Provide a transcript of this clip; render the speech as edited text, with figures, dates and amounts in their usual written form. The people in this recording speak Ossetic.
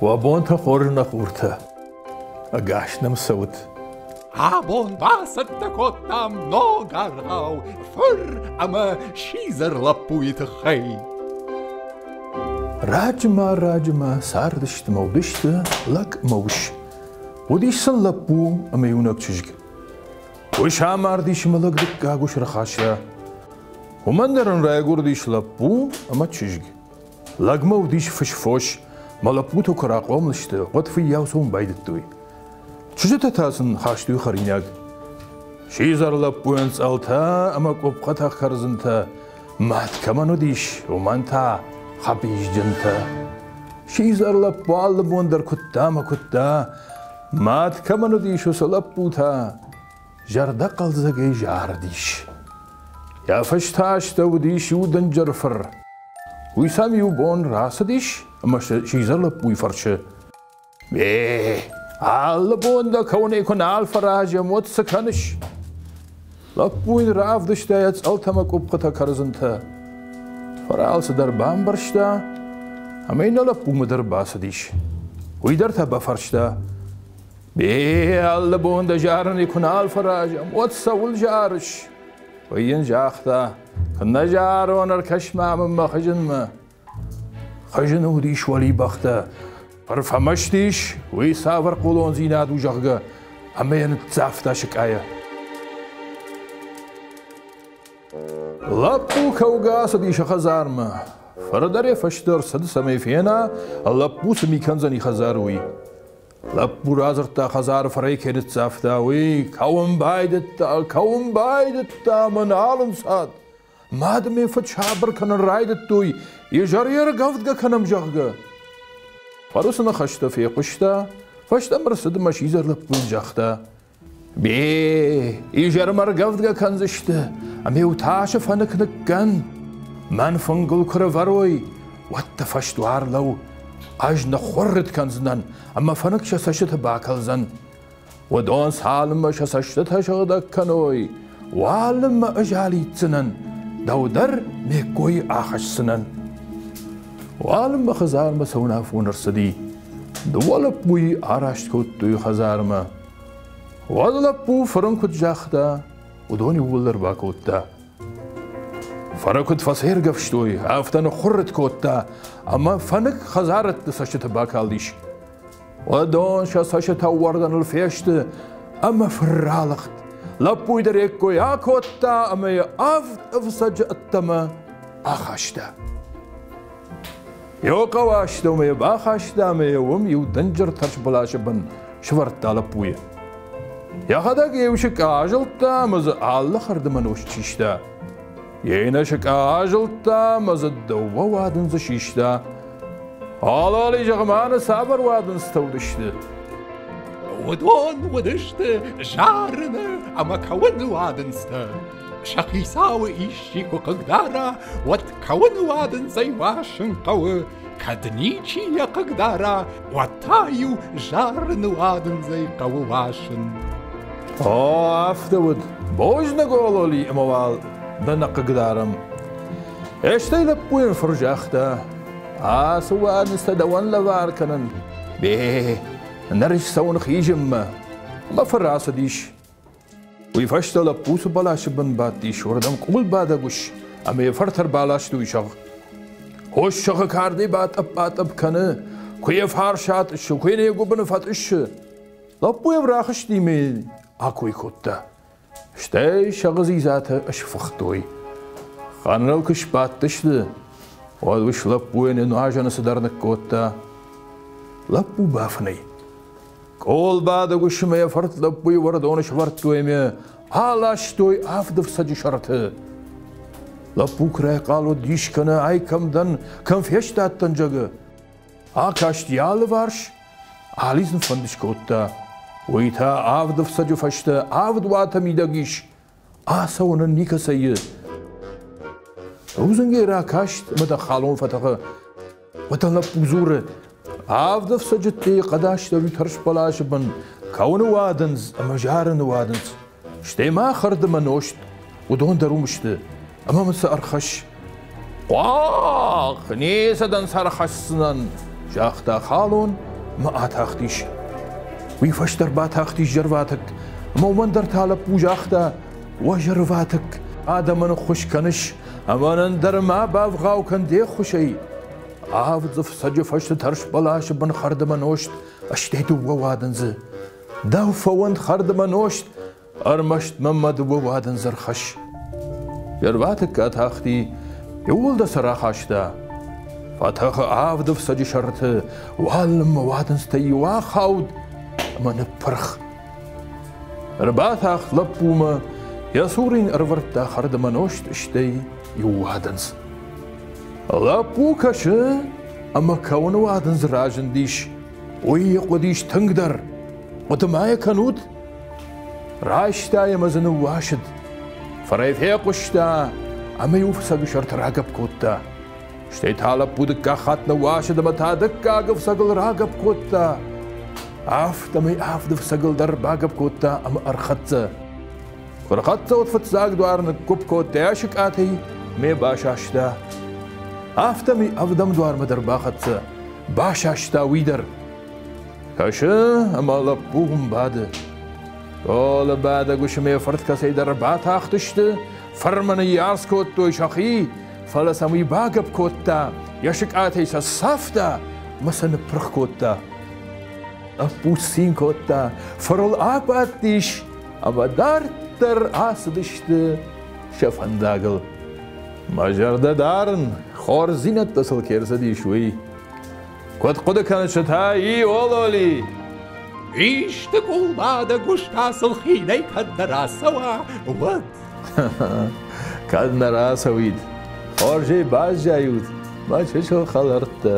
Уӕ бонтӕ хорз, нӕ хуртӕ! Ӕгас нӕм цӕут! Абон бацӕттӕ кодтам ног аргъау фыр ӕмӕ сидзӕр лӕппуйы тыххӕй. Раджыма-раджыма цардысты мӕ уыдысты лӕг ӕмӕ ус. Уыдис сын лӕппу ӕмӕ иунӕг чызг. Ус амардис ӕмӕ лӕг дыккаг ус ӕрхаста. Уымӕн дӕр ын райгуырдис лӕппу ӕмӕ чызг. Лӕгмӕ уыдис фысфос, мӕ лӕппутӕ куы рахъомыл сты, уӕд фыййау цӕуын байдыдтой. Чызджытӕ та сын хастой хӕринаг. Сидзӕр лӕппуйӕн цъӕлтӕ ӕмӕ къуыпхъытӕ кӕрдзынтӕ, мад кӕмӕн уыдис, уымӕн та хӕбизджынтӕ. Сидзӕр лӕппу алы бон дӕр куыдта ӕмӕ куыдта, мад кӕмӕн уыдис, уыцы лӕппу та зӕрдӕхъӕлдзӕгӕй зарыдис. Йӕ фӕстӕ астӕу уыдис иу дынджыр фыр. Уый сӕм иу бон рацыдис ӕмӕ сидзӕр лӕппуйы фӕрсы: «Е, алы бон дӕ кӕуынӕй куы нал фӕразӕм, уӕд цы кӕныс?» Лӕппу йын равдыста йӕ цъӕлтӕ ӕмӕ къуыппытӕ кӕрдзынтӕ. Фӕлӕ алцыдӕр бамбӕрста ӕмӕ йын лӕппумӕ дӕр бацыдис. Уый дӕр та бафарста: «Е, алы бон дӕ зарынӕй куы нал фӕразӕм, уӕд цӕуыл зарыс?» Уый йын загъта: «Куыннӕ зарон, ӕркӕс-ма мын мӕ хызынмӕ». Хызыны уыдис уӕлибӕхтӕ. Фӕмӕсты ис, уый цавӕр хъулондзинад у, зӕгъгӕ, ӕмӕ йӕ ныццавта сыкъайӕ. Лӕппу кӕугӕ ацыдис хӕдзармӕ. Фырдӕр йӕ фӕстӕ ӕрцыд, цӕмӕй фена, лӕппу цы ми кӕндзӕни хӕдзары, уый. Лӕппу радзырдта, хӕдзары фӕрӕй кӕй ныццавта, уый. Кӕуын байдыдта, кӕуын байдыдта ӕмӕ нал ӕнцад. Мад ме фыд сабыр кӕнын райдыдтой, изӕр йе ргӕвдгӕ кӕнӕм, зӕгъгӕ. Фарусы ныхӕстӕ фехъуыста, фӕстӕмӕ рцыд ӕмӕ сидзӕр лӕппуйӕн загъта: «Бе, изӕрмӕ ргӕвдгӕ кӕндзысты, ӕмӕ-иу тасы фӕнык ныккӕн. Мӕн фынгыл куы рӕвӕрой, уӕд дӕ фӕсдуар лӕуу. Ӕз ныххуыррытт кӕндзынӕн, ӕмӕ фӕнык сӕ цӕстыты бакӕлдзӕн. Уыдон цалынмӕ сӕ цӕстытӕ сыгъдӕг кӕной, уалынмӕ ӕз алидздзынӕн, дӕу дӕр ме ккойы ахӕсдзынӕн. Уалынмӕ хӕдзармӕ цӕуын афон ӕрцыди. Дыууӕ лӕппуйы араст кодтой хӕдзармӕ. Уӕд лӕппу фырын куыд загъта, уыдон иууылдӕр бакодта. Фӕры куыд фӕцӕйргӕвстой, афтӕ ныххуыррытт кодта, ӕмӕ фӕнык хӕдзарӕтты цӕстыты бакалдис. Уыдон сӕ цӕстытӕ уӕрдӕныл фесты ӕмӕ фырралыгъд. Лӕппуйы дӕр йе ккой акодта ӕмӕ йӕ авд ӕфцӕджы ӕддӕмӕ ахаста. Йӕ хъӕуы астӕумӕ йӕ бахаста ӕмӕ йӕ уым иу дынджыр тӕрсбӕласы бын сӕвӕрдта лӕппуйы. Йӕхӕдӕг йӕ иу сыкъа азылдта ӕмӕ дзы алы хӕрдмӕ нозт систа. Йе нӕ сыкъа азылдта ӕмӕ дзы дыууӕ уадындзы систа. Алали, зӕгъ-ма, цавӕр уадындзтӕ уыдысты? Уыдон уыдысты зарыны ӕмӕ кӕуыны уадындзтӕ. Сӕ хицауы исчи куы хъыгдара, уӕд кӕуыны уадындзӕй уасын хъӕуы. Кӕд ничи йӕ хъыгдара, уӕд та-иу зарыны уадындзӕй хъӕуы уасын. О, афтӕ уыд. Бузныг, Ололи, ӕмӕ уал дӕ нӕ хъыгдарӕм. Стӕй лӕппуйӕн фыр загъта: Ацы уадындзтӕ дӕуӕн лӕвар кӕнын. Бе, ныр ссӕуын хизынмӕ. Ӕмӕ фыр ацыдис. Уый фӕстӕ лӕппу цы бӕласы бын бадтис, уырдӕм къулбадӕг ус ӕмӕ йӕ фырт ӕрбаластой сӕгъ. Хос сӕгъы кардӕй батъӕпп-батъӕпп кӕны, куы йӕ фарс атъыссы, куы йын йӕ гуыбыны фӕтъыссы. Лӕппу йӕм рахызти ӕмӕ йын акой кодта. Стӕй сӕгъы дзидзатӕ сфыхтой. Ханыл куы сбадтысты, уӕд ус лӕппуйӕн йӕ нуазӕны цыдӕр ныккодта. Лӕппу бафынӕй. Къулбадӕг усмӕ йӕ фырт лӕппуйы уӕрдоны сӕвӕрдтой ӕмӕ аластой авд ӕфцӕджы сӕрты. Лӕппу куы райхъал уыд, дис кӕны, ай кӕм дӕн, кӕм фестадтӕн, зӕгъы. Акаст йӕ алыварс, алидзын фӕнд скодта. Уый та авд ӕфцӕджы фӕстӕ авд уаты мидӕг ис. Ацӕуын ын никӕцӕй и. Рудзынгӕй ракаст ӕмӕ дӕ халон фӕтӕхы. Уӕдӕ лӕппу дзуры: Авд ӕфцӕджы хъӕдастӕуи тӕрсбӕласы бын кӕуыны уадындз ӕмӕ зарыны уадындз, стӕй ма хӕрд ӕмӕ нозт, уыдон дӕр уым сты, ӕмӕ мын сӕ ӕрхӕсс. Хъуахъ, ницы дын сӕ ӕрхӕсдзынӕн, загъта халон. ӕмӕ атахтис. Уый фӕстӕ ӕрбатахтис зӕрватыкк, ӕмӕ уымӕн дӕр та лӕппу загъта: Уӕ зӕрватыкк, адӕмӕн ӕххуыс кӕныс, ӕмӕ нын дӕр ма бавгъау кӕн де ххуысӕй. Авд ӕфцӕджы фӕсты тӕрс бӕласы бын хӕрдмӕ нозт, стӕй дыууӕ уадындзы. Дӕу фӕуӕнт хӕрдмӕ нозт, ӕрмӕст мӕм мӕ дыууӕ уадындзы ӕрхӕсс. Зӕрватыкк атахти, иууылдӕр сӕ рахаста. Фӕтӕхы авд ӕфцӕджы сӕрты, уалынмӕ уадындзтӕй иу ахауд ӕмӕ ныппырх. Ӕрбатахт лӕппумӕ, йӕ цуры йын ӕрывӕрдта хӕрдмӕ нозт, стӕй иу уадындз. Лӕппу кӕсы, ӕмӕ кӕуыны уадындз разындис. Уый йӕ хъуыдис тынгдӕр. Хъуыды ма йӕ кӕнут? Райста йӕ ӕмӕ дзы ныууасыд. Фӕрӕй фехъуыста ӕмӕ иу фцӕгы сӕрты рагӕпп кодта. Стӕй та лӕппу дыккаг хатт ныууасыд ӕмӕ та дыккаг ӕфцӕгыл рагӕпп кодта. Афтӕмӕй авд ӕфцӕгыл дӕр багӕпп кодта ӕмӕ ӕрхӕццӕ. Куы рхӕццӕ, уӕд фыццаг дуар ныггуыпп кодта йӕ сыкъатӕй, ме басаста. Афтӕмӕй ӕвдӕм дуармӕ дӕр бахӕццӕ, басаста уый дӕр. Кӕсы, ӕмӕ лӕппу уым бады. Стъолы бадӕг усы ме фырт кӕцӕйдӕр ӕрбатахтысты, фырмӕ ныййарц кодтой сӕхи, фӕлӕ сӕм уый багӕпп кодта, йӕ сыкъатӕй сӕ цавта ӕмӕ сӕ ныппырх кодта. Лӕппу цин кодта, фырыл абадтис ӕмӕ дарддӕр ацыдысты сӕ фӕндагыл. Мӕ зӕрдӕ дарын, хорздзинӕдтӕ сыл ке рцыдис, уый. Куыд хъуыды кӕныс та, и ололи? Исты къулбадӕг ус та сыл хинӕй кӕд нӕ рацӕуа, уӕд. Кӕд нӕ рацӕуид, хорзӕй баззайут, мӕ чысыл хӕлӕрттӕ.